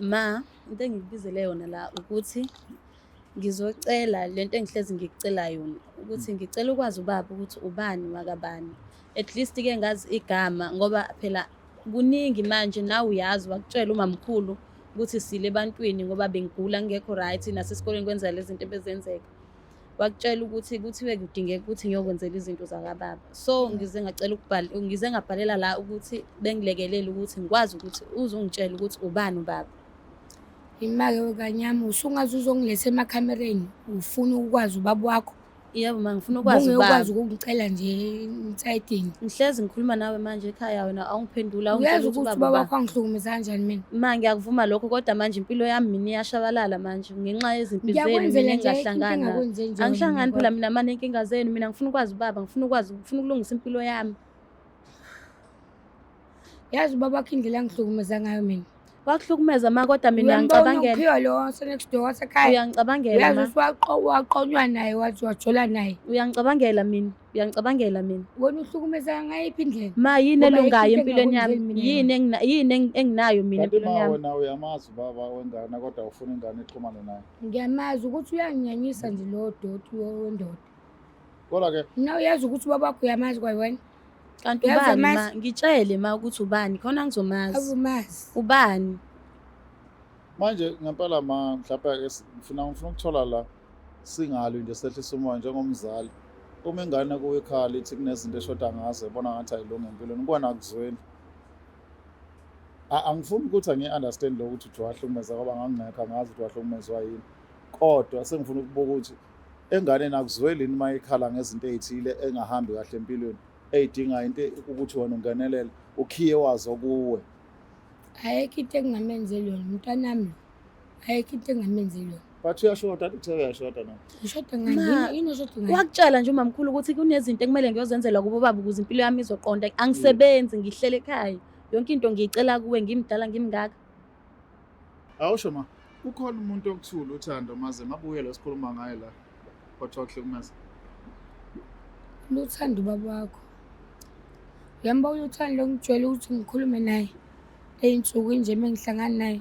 Ma, into engikubizele yona la ukuthi ngizocela lento engihlezi ngikucela yona ukuthi ngicela ukwazi ubaba ukuthi ubani wakabani. At least ke ngazi igama, ngoba phela kuningi manje, nawe uyazi, wakutshela umamkhulu ukuthi sile ebantwini ngoba bengigula, ngingekho right, nasesikoleni kwenzeka lezi zinto ebezenzeka. Wakutshela ukuthi kuthiwe kudingeka ukuthi ngiyokwenzela izinto zakababa. So ngize ngacela ukubhala, ngize ngabhalela la ukuthi bengilekelele ukuthi ngikwazi ukuthi uzongitshela ukuthi ubani ubaba. Imake kanyama, usungaze uzongiletha emakhamereni, ufuna ukwazi ubaba wakho. Yebo ma, ngifuna ukwazi Ubungeke ubaba. ukwazi ukungicela nje insayidini. Ngihlezi ngikhuluma nawe manje ekhaya, wena awungiphendula. Uyazi Awungitshela ukuthi ubaba ubaba ubani. wakho angihlukumeza kanjani mina. Ma, ngiyakuvuma lokho, kodwa manje impilo yami mina iyashabalala manje ngenxa yezimpi zenu, mina Ngiyakwenzela nje, ayikho into engingahlangani nayo. engakwenze nje. Angihlangani phela mina mane inkinga zenu. Mina ngifuna ukwazi ubaba, ngifuna ukwazi, ngifuna ukulungisa impilo yami. Yazi ubaba wakho indlela angihlukumeza ngayo mina. Wakuhlukumeza ma, kodwa mina Uyambona uyangicabangela. uphiwa lo wase-next door wasekhaya. Uyangicabangela Uyazi ma. ukuthi waqonywa naye, wathi wajola naye. Uyangicabangela mina, uyangicabangela mina. Wena uhlukumezeka ngayiphi indlela? Ma, yini Ngoba ayikho elungayo into empilweni yami? engakwenzeli mina. Yini enginayo mina Kanti empilweni ma, yami? wena uyamazi ubaba wengane, kodwa ufuna ingane ixhumane naye. Ngiyamazi ukuthi uyanginyanyisa nje lowo doti wendoda. Kodwa-ke Mina, uyazi ukuthi ubaba wakho uyamazi kwayiwena? Kanti Uyazi ubani ma? amazi? Ngitshele ma ukuthi ubani, khona ngizomazi. Abumazi. Ubani? Manje ngempela ma, mhlawumbe ke ngifuna ukuthola la, singalwi nje, sehlisa umoya njengomzali. Uma ingane kuwe ikhala ithi kunezinto eshoda ngazo, ebona ngathi ayilungi empilweni, kuwena akuzweli. Angifuni ukuthi angiyi-understand lo ukuthi uthi wahlukumeza, ngoba ngangingekho, angazi ukuthi wahlukumezwa yini, kodwa sengifuna ukubuka ukuthi enganeni akuzweli yini uma ikhala ngezinto ey'thile engahambi kahle empilweni, ey'dinga into ukuthi wena ungenelele, ukhiye wazo kuwe. Ayikho into engingamenzeli yona umntanami lo. Ayikho into engingamenzeli yona. But uyashoda, uthe uyashoda na? Ushoda ngani? Ma, Yini oshoda ngayo? Wakutshela nje umamkhulu ukuthi kunezinto ekumele ngiyozenzela kubo baba ukuze impilo yami izoqonda. Angisebenzi, ngihlele ekhaya. Yonke into ngiyicela kuwe, ngimdala ngimngaka. Awusho ma, kukhona umuntu okuthula uthando maze mabuye lo sikhuluma ngaye la, othiwa kuhlukumeza. Luthanda ubaba wakho. Uyambona uthando, ngijwayele ukuthi ngikhulume naye ey'nsukwini nje uma ngihlangana naye.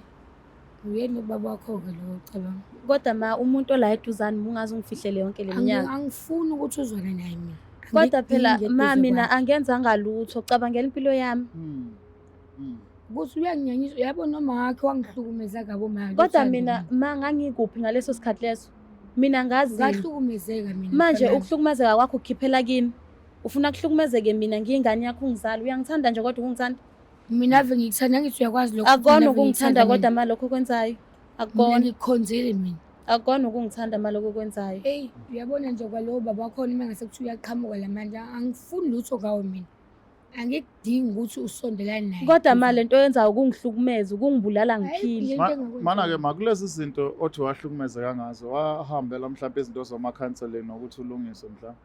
Uyena ubaba wakho-ke lo, cabanga. Kodwa ma, umuntu ola eduzane ungaze ungifihlele yonke le minyaka. Angifuni ukuthi uzwane naye mina. Kodwa phela Angikudingi ma, eduze mina kwami. angenzanga lutho, cabangela impilo yami. Ukuthi uyanginyanyisa, uyabona, noma wakhe wangihlukumeza kabi uma Kodwa Luthando mina ma, ngangikuphi ngaleso sikhathi leso? Mina ngazi. Ngahlukumezeka mina. Manje mfana. ukuhlukumezeka kwakho ukukhiphela kimi. Ufuna kuhlukumezeke mina, ngiyingane yakho, ungizala. Uyangithanda nje kodwa ukungithanda? Mina ave ngikuthanda, ngithi uyakwazi lokho. Akukona Mina ave ukungithanda ngikuthanda. Kodwa ma, lokho okwenzayo. Mina Akukona. ngikukhonzile mina. Akukona ukungithanda ma, lokho okwenzayo. Eyi, uyabona nje kwalowo baba wakhona, uma ngase kuthiwa uyaqhamuka la manje, angifuni lutho ngawe mina. Angikudingi ukuthi usondelane naye. Kodwa ma, lento oyenzayo ukungihlukumeza, ukungibulala Ayikho ngiphile. into engakwenza. Mana-ke ma, kulezi zinto othi wahlukumezeka ngazo, wahambela mhlawumbe izinto zoma-counselling nokuthi ulungiswe mhlawumbe?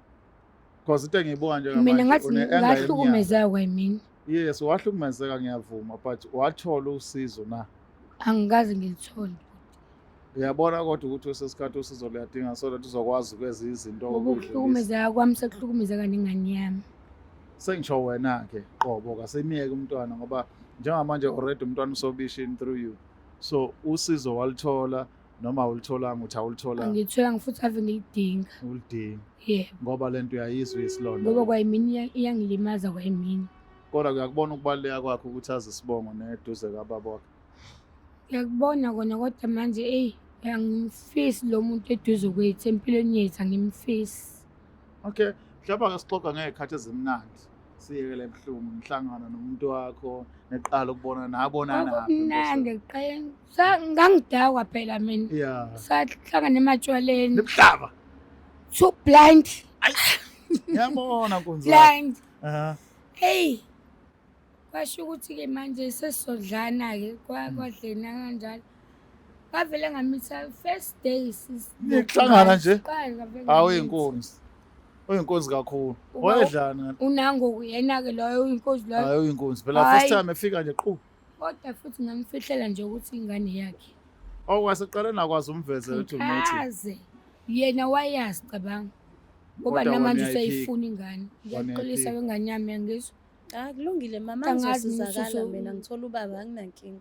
Because into engiyibuka Mina njengamanje, ngathi une-anger yeminyaka. ngahlukumezeka kwayimina. Yes, wahlukumezeka, ngiyavuma, but wathola usizo na? Angikaze ngilithole. Uyabona kodwa ukuthi kwesesikhathi usizo luyadinga so that uzokwazi ukwenza izinto Ngoba ukudlulisa. ukuhlukumezeka kwami sekuhlukumezeka nengane yami. Sengisho wena-ke qobo, kasemiyeke umntwana, ngoba njengamanje already umntwana usobishini through you. So usizo waluthola noma awulutholanga? Uthi awulutholanga? Angilitholanga, futhi ave ngilidinga. Ulidinga? Yebo. Ngoba lento uyayizwa, iyisilonda. Ngoba kwayimina iyangilimaza kwayimina. Kodwa uyakubona ukubaluleka kwakho ukuthi azi isibongo neduze kababa wakhe? Ngiyakubona kona, kodwa manje eyi, angimfisi lo muntu eduze kwethu empilweni yethu, angimfisi. Okay, mhlawumbe ake sixoxe ngey'khathi ezimnandi, siyekele ebuhlungu. Nihlangana nomuntu wakho, niqala ukubona, nabonana? Kwakumnandi ekuqaleni. Ngangidakwa phela mina. Sahlangana ematshwaleni. Nibuhlaba. Too blind. Ngiyabona, nkunzi wakho. Blind. Hey, kwasho ukuthi-ke manje sesizodlana-ke, kwadlena kanjalo. Ngavele ngamitha first day. Nihlangana nje? Siqala, ngavele Hawu, ngamitha. uyinkunzi, uyinkunzi kakhulu. Wayedlana? Unango yena-ke loyo, uyinkozi loyo. Hayi, uyinkunzi phela first Hhayi. time efika nje qhu. Kodwa futhi ngamfihlela nje ukuthi ingane yakhe. Okwaseqaleni akwazi umvezela ukuthi umithi? Kaze yena wayazi, cabanga, ngoba Kodwa namanje wena uyayiphika. usayifuna ingane. Wena Ngiyaxolisa uyayiphika. wengane yami, yangizwa. Ah, kulungile mama, Angazi ngizosizakala ngisuso- mina, ngithola ubaba, anginankinga.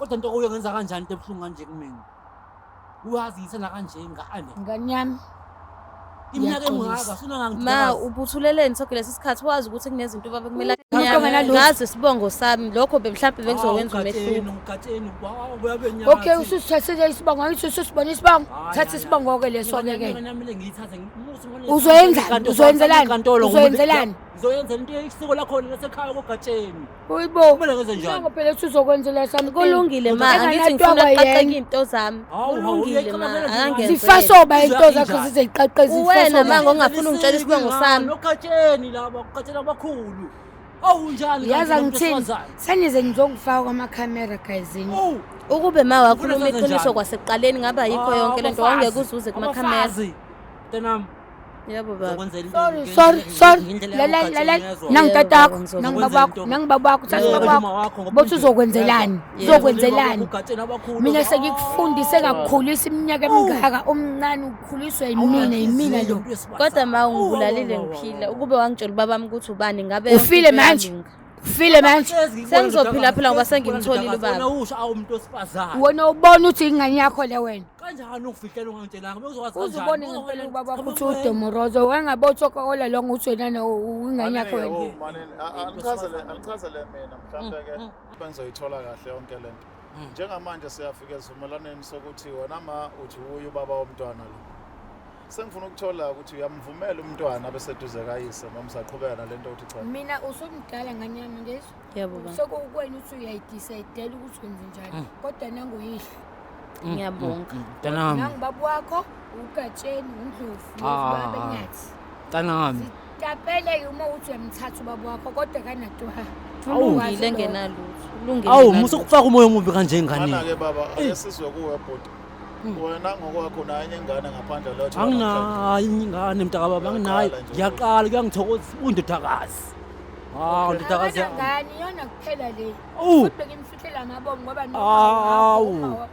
Kodwa into kuyo ngenza kanjani into ebuhlungu kanje kumina? Uyazi ngithanda kanje ingane. Ngane yami. Iminyaka Ngiyaxolisa. emingaka suna Ma ubuthuleleni sonke lesi sikhathi wazi ukuthi kunezinto ubaba kumele Umuntu ongenalutho. ngazi isibongo sami lokho mhlawumbe bekuzokwenza umehluko. Ugatsheni wawu Okay, ususithathile isibongo, angithi ususibona isibongo. Thatha isibongo-ke leso-ke ke. Uzoyenzani? Uzoyenzelani? Uzoyenzelani? Ngizoyenza into isiko lakho lasekhaya kogatsheni. Uyibo. Kumele ngenze njani? Nango phela usuzokwenzela something. Kulungile ma, angithi Enganatwakwa ngifuna yena. ukuqaqeka iy'nto zami. Hawu, hawu, Kulungile ma, uyayicabangela nje akangenzele. Zifa soba into zakho Injani? zizeyiqaqe zifa Uwena soba. ma ngongafuni ungitshela isibongo sami. Nogatsheni laba, ugatsheni abakhulu. Awu njani? Yazi kanti lo muntu angithini? wesifazane? Senize nizongifaka kwamakhamera guyzini. Owu, Ukube ma wakhuluma Ufuna senze iqiniso njani? kwasekuqaleni ngaba yikho yonke lento abafazi, wawungeke uzuze kumakhamera. abafazi. Mntanami, Yebo baba. ngizokwenzela into Sorry, sorry, sorry. ngendlela Lalela, yakogatsheni, lalela. uyezwa? Nangitatakho, Yebo, nangibabakho, nangibabakho, thatha Yebo, ubabakho. uma wakho ngoba Bothi unje. uzokwenzelani? Yebo. Uzokwenzelani? Ugatsheni abakhulu. Mina sengikufundise ngakukhulisa iminyaka emingaka umncane ukhuliswa yimina yimina lo. Kodwa ma ungibulalile ngiphila ukube wangitshela ubabami ukuthi ubani ngabe yonke Ufile into manje? iyalunga. Ufile manje. Sengizophila phela ngoba sengimtholile ubaba. Usho awu umuntu wesifazane. Wena ubona ukuthi ingane yakho le wena. Kanjani ungifihlela ungangitshelanga? Bengizokwazi Uzubone kanjani? ngempela ubaba wakho ukuthi udomorozo. Wengabothi okola lo ukuthi wena ingane yakho wena. Oh, manini, angichazele mina mhlambe ke bengizoyithola kahle yonke lento. Njengamanje siyafika esivumelwaneni sokuthi wena ma uthi uye ubaba womntwana lo. Sengifuna ukuthola ukuthi uyamvumela umntwana abeseduze kayise noma usaqhubeka nalento uthi cha. Mina usumdala ngane yami ngezwa. Yebo baba. Sekukwena ukuthi uyayidecide ukuthi wenze njani. Kodwa nanguyihlo. Ngiyabonga. Mntanami, Nangibaba wakho uGatsheni uNdlovu Ah. babenyathi. mntanami. Zitapele uma uthi uyamthatha ubaba wakho kodwa kanatwa. Ulungile engenalutho. Ulungile. Awu, engenalutho. musa ukufaka umoya omubi kanje enganeni. Mana ke baba ake sizwe kuwe bhuti. Wena ngokwakho nayo ingane ngaphandle leyo. Anginayo ingane mntakababa, anginayo. Uyaqala nje. Ngiyaqala kuyangithokozisa undodakazi. Ah, undodakazi yami. Ngani yona kuphela le. Awu. Futhi bengimfihlela amabomu ngoba Awu. ugogo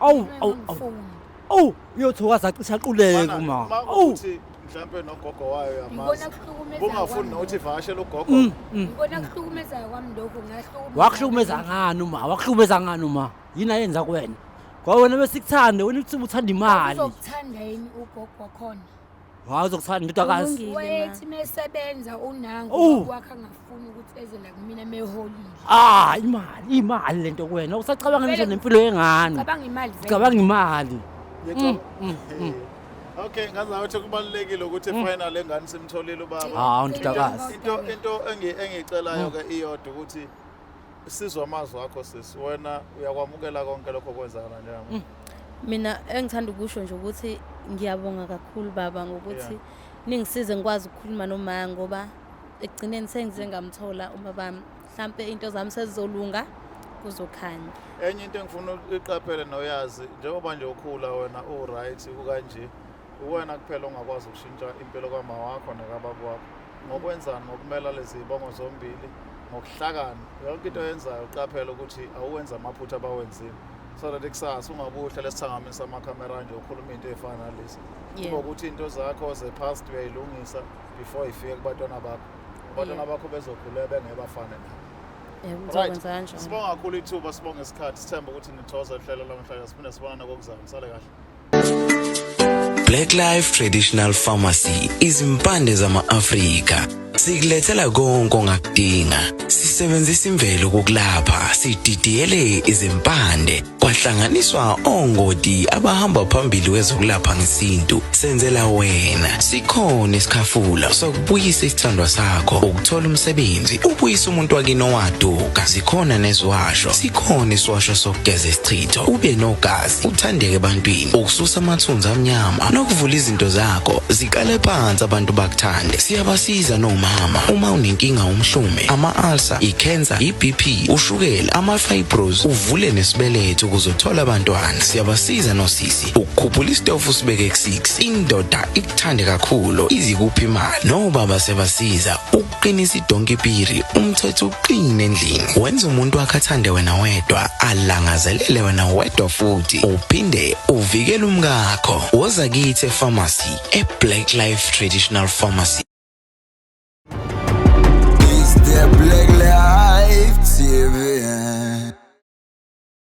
Awu, awu, awu. Awu, uyothokaza acishe aquleke uma. Awu. Ukuthi mhlambe nogogo wayo Ngibona uyamazi. kuhlukumeza. Bungafuni nokuthi ivakashele ugogo. Ngibona kuhlukumezayo kwami lokho ngahlukumeza. Wakuhlukumeza ngani uma? Wakuhlukumeza ngani uma? Yini ayenza kuwena? Ngoba wena besikuthande, wena uthi uthanda imali. Uzokuthanda yini ugogo wakhona? Hayi uzokuthanda indodakazi. Kulungile, ma. Wayethi mesebenza unangu Oh. ubaba wakhe angafuni ukuthi eze la kumina meholile. Ah, imali, imali lento kuwena. Usacabanga ngisho nempilo yengane. Cabanga imali vele. Cabanga imali. Okay, ngaza ukuthi kubalulekile ukuthi final engane simtholile ubaba. Ah, undodakazi. Into engiyicelayo ke iyodwa ukuthi sizwe amazwi akho sisi. Wena uyakwamukela konke lokho okwenzakala njengamanje. Mina engithanda ukusho nje ukuthi ngiyabonga kakhulu baba ngokuthi ningisize ngikwazi ukukhuluma noma ngoba ekugcineni sengize ngamthola ubabami. Mhlampe into zami sezizolunga kuzokhanya. Enye into engifuna uyiqaphele noyazi njengoba nje ukhula wena u-right kukanje uwena kuphela ongakwazi ukushintsha impilo kama wakho nekababa wakho ngokwenzani ngokumela lezi zibongo zombili ngokuhlakana yonke into oyenzayo uqaphele ukuthi awuwenza amaphutha abawenzile so that kusasa ungabuye uhlale esithangamini samakhamera nje ukhuluma into ey'fana nalezi kuba Yebo. ukuthi into zakho ze-past uyayilungisa before ifike kubantwana bakho abantwana bakho bezokhuleka bengeke bafane nabo. Yebo, Right. ngizokwenza kanjalo. Sibonga kakhulu ithuba, sibonge isikhathi, sithemba ukuthi nithokoze uhlelo namhlanje. Siphinde sibonane kokuzayo. Nisale kahle. Black Life Traditional Pharmacy izimpande zama-Afrika sikulethela konke ongakudinga. Sisebenzisa imvelo kokulapha, sididiyele izimpande kwahlanganiswa ongoti abahamba phambili kwezokulapha ngesintu. Senzela wena sikhona isikhafula sokubuyisa isithandwa sakho, ukuthola umsebenzi, ubuyise umuntu wakini owaduka. Zikhona neziwasho, sikhona isiwasho sokugeza isichitho, ube nogazi, uthandeke ebantwini, ukususa amathunzi amnyama nokuvula izinto zakho ziqale phansi abantu bakuthande. Siyabasiza nomama uma unenkinga umhlume, ama-ulcer, i-cancer, i-BP, ushukela, ama-fibros, uvule nesibeletho ukuze uthole abantwana. Siyabasiza nosisi ukukhuphula isitofu sibeke ku-6, indoda ikuthande kakhulu izikuphi imali. Nobaba siyabasiza ukuqinisa idonkipiri, umthetho uqine endlini, wenza umuntu wakhe athande wena wedwa, alangazelele wena wedwa, futhi uphinde uvikele umkakho. Woza kithi epharmacy e-Black Life Traditional Pharmacy. It's the Black Life TV.